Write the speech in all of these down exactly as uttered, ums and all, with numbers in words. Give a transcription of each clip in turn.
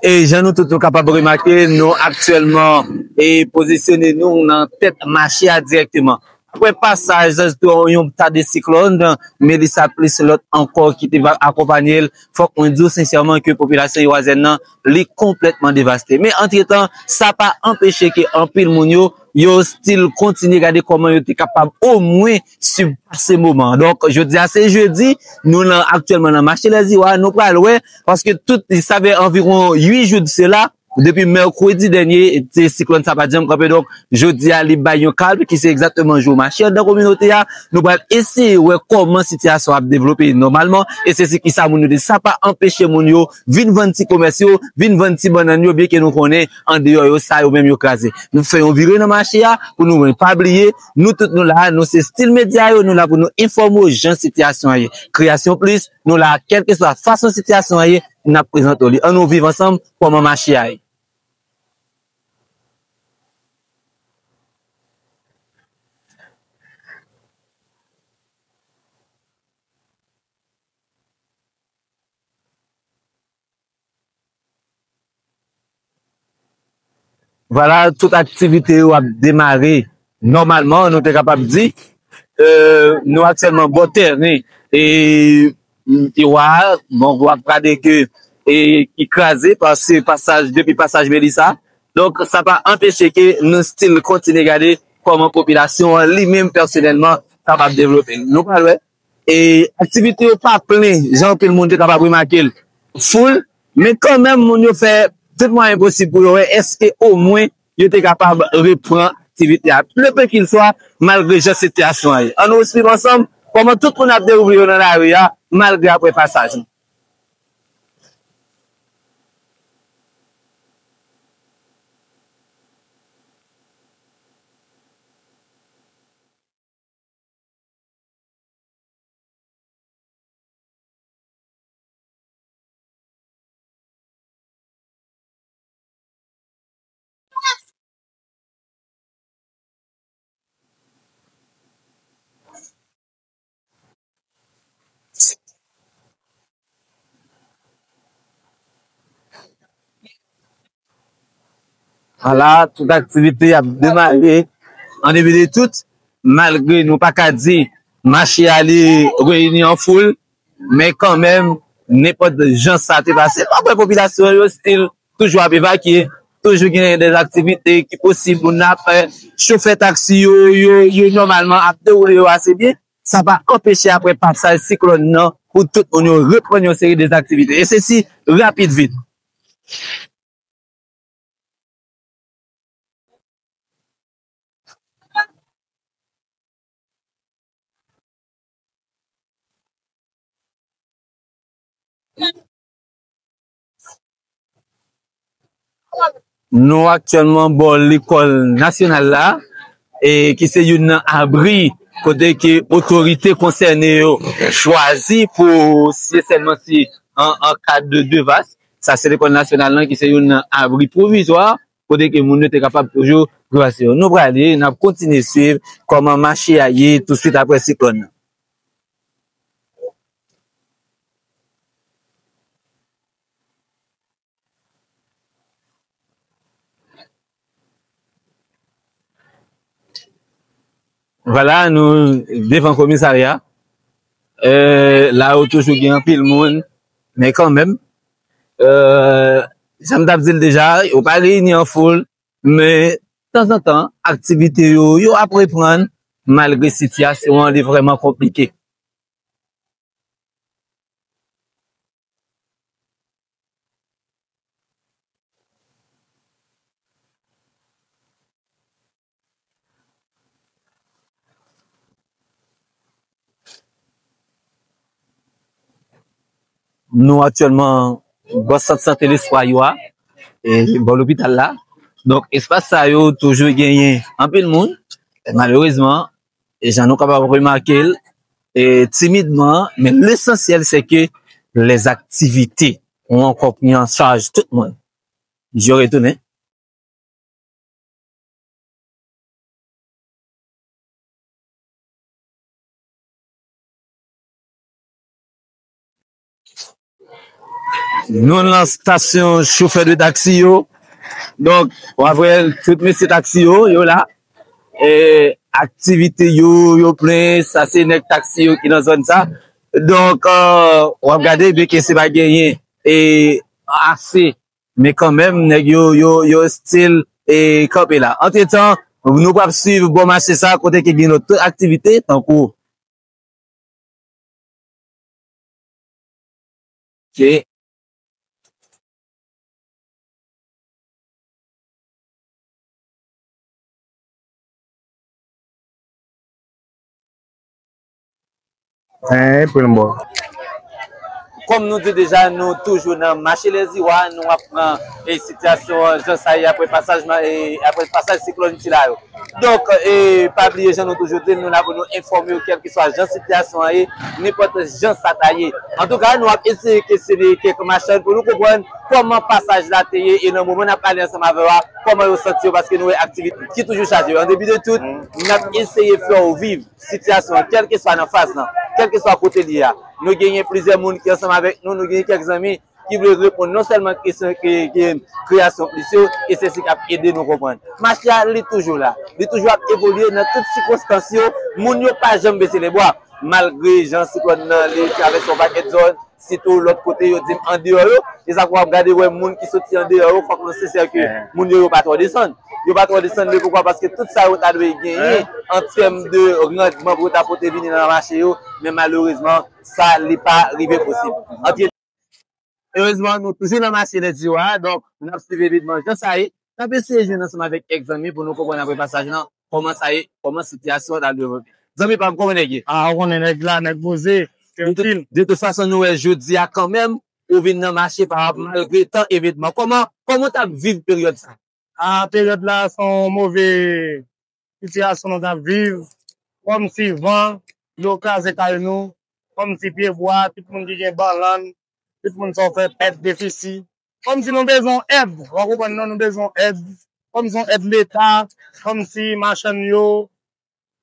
E jan nou tout nou kapab remake, nou aktyèlman e pozisyone nou nan tèt mache a dirèkteman. Apre pasaj yon ta de siklòn, Melissa plis lòt ankò ki te va akonpanye l, fòk mwen di w sensèman ke popilasyon iwazèn nan, li konplètman devaste. Men antretan, sa pa anpeche ke anpil moun yo, yo still kontinye gade kòman yo te kapab omwen sipase moman an. Donk, jodi a se jedi, nou nan, aktyèlman nan mache Lèziwa, nou pral wè, paske tout, sa fè anviwon uit jou de sela, depi mèkredi dènye, te siklòn sa pa t janm kanpe. Donk, jodi a, li bay yon kalm, ki se egzakteman jou mache anndan kominote a. Nou pral eseye wè kòman sitiyasyon ap devlope nòmalman, e se si ki sa moun yo di. Sa pa anpeche moun yo vin vann ti komès yo, vin vann ti bannann yo, byenke nou konnen andeyò yo, sa yo menm yo kraze. Nou fè yon vire nan mache a pou nou wè. Pa bliye, nou tout nou la, nou se Style Media yo, nou la pou nou enfòme w jan sitiyasyon an ye. Kreyasyon Plis, nou la, kèlkeswa fason sitiyasyon an ye, n ap prezante w li. Ann nou viv ansanm kòman mache a ye. Vwala, tout aktivite yo ap demare nòmalman, nou te kapab di. E, nou aktyèlman bò tèren e, e wa, bon, w ap gade ke e, ki kraze, pase pasaj, depi pasaj Melissa. Donk, sa pa anpeche ke nou still kontinye gade kòman popilasyon an li menm pèsonèlman kapab devlope. Nou pral wè. E aktivite yo pa plen, jan anpil moun te kapab remake l, full, men kanmenm moun yo fè tout mwayen posib pou yo wè èske omwen yo te kapab repran aktivite a, le peu qu'il soit, malgre jan sitiyasyon an ye. Ann nou swiv ansanm kòman tout moun ap dewoule yo nan lari a, malgre apre pasaj. Ala, tout aktivite ap demare an debi de tout, malgre nou pa ka di mache a li reyini an foul, men kanmenm, nenpòt jan sa te pase, pa kwè popilasyon yo still toujou ap evakye, toujou gen de aktivite ki posib, moun ap fè, chofè taksi yo, yo, yo nòmalman ap dewoule yo ase byen, sa pa anpeche apre pasaj siklòn nan pou tout moun yo reprann yon seri de aktivite. E se si rapid vit. Nou aktyèlman bò lekòl nasyonal la, e ki se youn nan abri kote ke otorite konsène yo chwazi pou, si sèlman si an, an kad de Devas, sa se lekòl nasyonal lan ki se youn nan abri pwovizwa kote ke moun yo te kapab toujou pase yo. Nou prale, n ap kontinye swiv kòman mache a ye tousuit apre siklòn nan. Vwala, nou devan komisarya. E, la yo toujou gen anpil moun, men kanmenm, e, jan m t ap di l deja, yo pa reyini an foul, men tanzantan, aktivite yo, yo ap reprann, malgre sitiyasyon an, li vrèman konplike. Nou aktyèlman bò sant sante Lespwa yo a, e bò lopital la. Donk, espas sa yo toujou genyen anpil moun. E malerezman, e jan nou kapab remake l, e timidman, men lesansyèl se ke les activités ont encore pris en charge tout moun. Yo retounen. Nou nan stasyon chofè de taksi yo. Donk, w ap wè tout mesye taksi yo, yo la. E, aktivite yo, yo plen, sa se nèg taksi yo ki nan zòn sa. Donk, euh, w ap gade, byenke se pa genyen e ase, men kanmenm, nèg yo, yo, yo still e kanpe la. Antretan, nou pral swiv bò mache sa, kote ke gen lòt aktivite, tankou. Ok. Kòm nou di deja, nou toujou nan mache Lèziwa, nou ap pran e sitiyasyon an jan sa ye apre pasaj, e apre pasaj siklòn Sila yo. Donk, e pa bliye, jan nou toujou di l, nou la pou nou enfòme w kèlkeswa jan sitiyasyon an ye, nenpòt jan sa ta ye. Antouka, nou ap eseye kesyone kèk machann pou nou konprann kòman pasaj la te ye, e nan moman n ap pale ansanm avè w a, kòman yo santi yo, paske nou wè aktivite ki toujou chaje yo. An depi de tout, n ap eseye fè w viv sitiyasyon an, kèlkeswa nan faz lan, kèlkeswa kote l ye a. Nou genyen plizyè moun ki ansanm avèk nou, nou genyen kèk zanmi ki vle reponn non sèlman kesyon ke, ke kreyasyon plis yo, e se sa k ap ede nou konprann. Mache a, li toujou la. Li toujou ap evolye nan tout sikonstans yo. Moun yo pa janm bese lebwa. Malgre jan siklòn nan, li travèse yon pakèt zòn, sitou lòt kote, yo di m andeyò yo. E sa fè w ap gade wè moun ki soti andeyò yo, fòk nou sensè ke moun yo, yo pa twò desann. Yo pa twò desann, men poukwa? Paske tout sa yo ta dwe genyen an tèm de randman pou yo ta pote vini nan mache yo, men malerezman, sa, li pa rive posib. Antre Erezman, nou toujou nan mache Lèziwa, donk, n ap swiv evenman jan sa ye. N ap eseye jwenn ansanm avèk kèk zanmi pou nou konprann apre pasaj lan, kòman sa ye, kòman sitiyasyon an ap devlope. Zanmi pa m, kòman nèg ye? A, ou konnen nèg la, nèg poze, De tout, trankil. De tout fason, nou wè jodi a kanmenm, ou vin nan mache pa rap malgre tan evenman. Kòman, kòman w t ap viv peryòd sa? A, peryòd la, se yon move sitiyasyon nou t ap viv. Kòmsi van, dlo kraze kay nou, kòmsi pyebwa, tout moun ki gen bannann, tout moun sa w fè pèt, defisi. Kòmsi nou bezwen èd, w a konprann non, nou bezwen èd. Kòmsi yon èd Leta, kòmsi machann yo,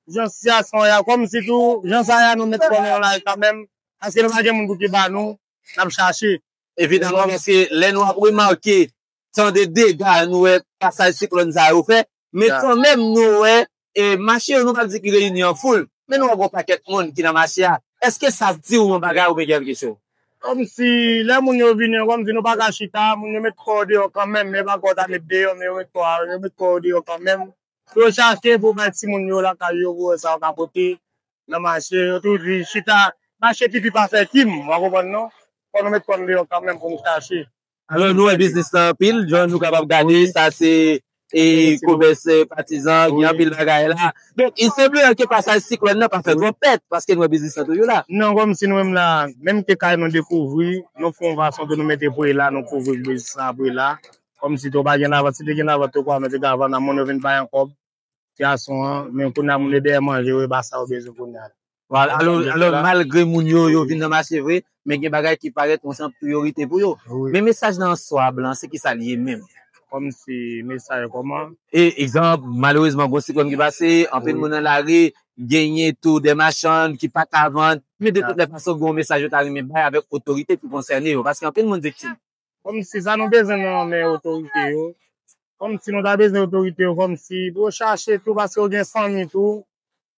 jan sitiyasyon an ye a, kòmsi tou, jan sa ye a, nou mèt konnen yon lari kanmenm, paske nou pa gen moun pou ki ba nou, n ap chache. Evidaman, paske lè nou ap remake, tande dega nou wè pasaj siklòn sa yo fè, men kanmenm nou wè, e, mache yo, nou pa di ki reyini an foul, men nou wè gon pakèt moun ki nan mache a. Èske sa di w yon bagay oubyen kèlkeswa? Kòmsi lè moun yo vini an, kòmsi nou pa ka chita, moun yo met kò yo deyò kanmenm, men pa kò ta met deyò, men yo met kò, yo met kò yo deyò kanmenm. Pou yo chache, pou bay timoun yo lakay yo, pou wè sa yo ka pote nan mache. Yo toujou di, chita, mache pipi pa fè kim, w a konprann non? Fò nou met kò n deyò kanmenm pou nou chache. Alò, nou wè biznis lan anpil, jan nou kapab gade, sa se, e, komès, e, patizan, gen anpil bagay la. Donk, il semblerait ke pasaj siklòn nan pa fè twòp pèt, paske nou wè biznis lan toujou la. Non, kòmsi nou menm la, menm ke kay nou dekouvri, nou fè yon fason tou nou mete prela, nou kouvri biznis lan prela. Kòmsi tou pa gen lavant, si te gen lavant tou kwa nou te ka vann nan moun yo vin bay yon kòb. Gason an, men kounye a moun yo dèyè manje yo, e pa sa yo bezwen kounye a. Alò, alò, malgre moun yo, yo vin nan mache vre, men gen bagay ki parèt yon jan priyorite pou yo. Wi. Men mesaj lan an swa blan, se ki sa l ye menm? Kòmsi mesaj kòman? E, egzanp, malerezman, gon siklòn ki pase, anpil moun nan lari, genyen tou de machann ki pa ka vann, men de tout lè fason, gon mesaj yo ta renmen bay avèk otorite ki konsène yo, paske anpil moun viktim. Kòmsi sa nou bezwen nan men otorite yo. Kòmsi nou ta bezwen otorite yo, kòmsi pou yo chache tou, paske yo gen fanmi tou.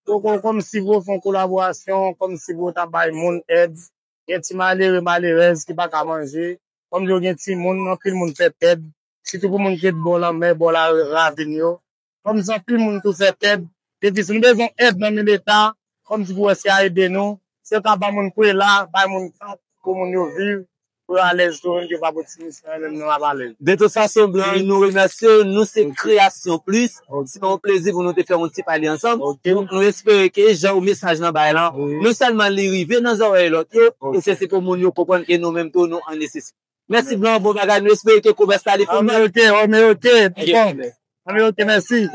Poko kòmsi pou yo fè yon kolaborasyon, kòmsi pou yo ta bay moun èd. Gen ti malere, malerèz ki pa ka manje. Kòmsi yo gen timoun, anpil moun fè pèd. Sitou pou moun ki ret bò lanmè, bò la ravin yo. Kòmsi anpil moun tou fè pèd. Depi si nou bezwen èd nan men Leta, kòmsi pou wè si a ede nou, si yo ka ba moun prela, bay moun kat, pou moun yo viv, pou yo alèz tou, menm ke pa pou ti misyon, menm nou ap alèz. De tout fason, blan, nou remèsye w, nou se Kreyasyon Plis. Se yon plezi pou nou te fè yon ti pale ansanm. Donk, nou espere ke jan ou mesaj lan bay lan, non sèlman li rive nan zòrèy lòt yo, e se, se pou moun yo konprann ke nou menm tou, nou an nesesite. Mèsi, blan, bon bagay, nou espere ke komès la li fini. Anben, oke, anben, oke, bon. Anben, oke, mèsi.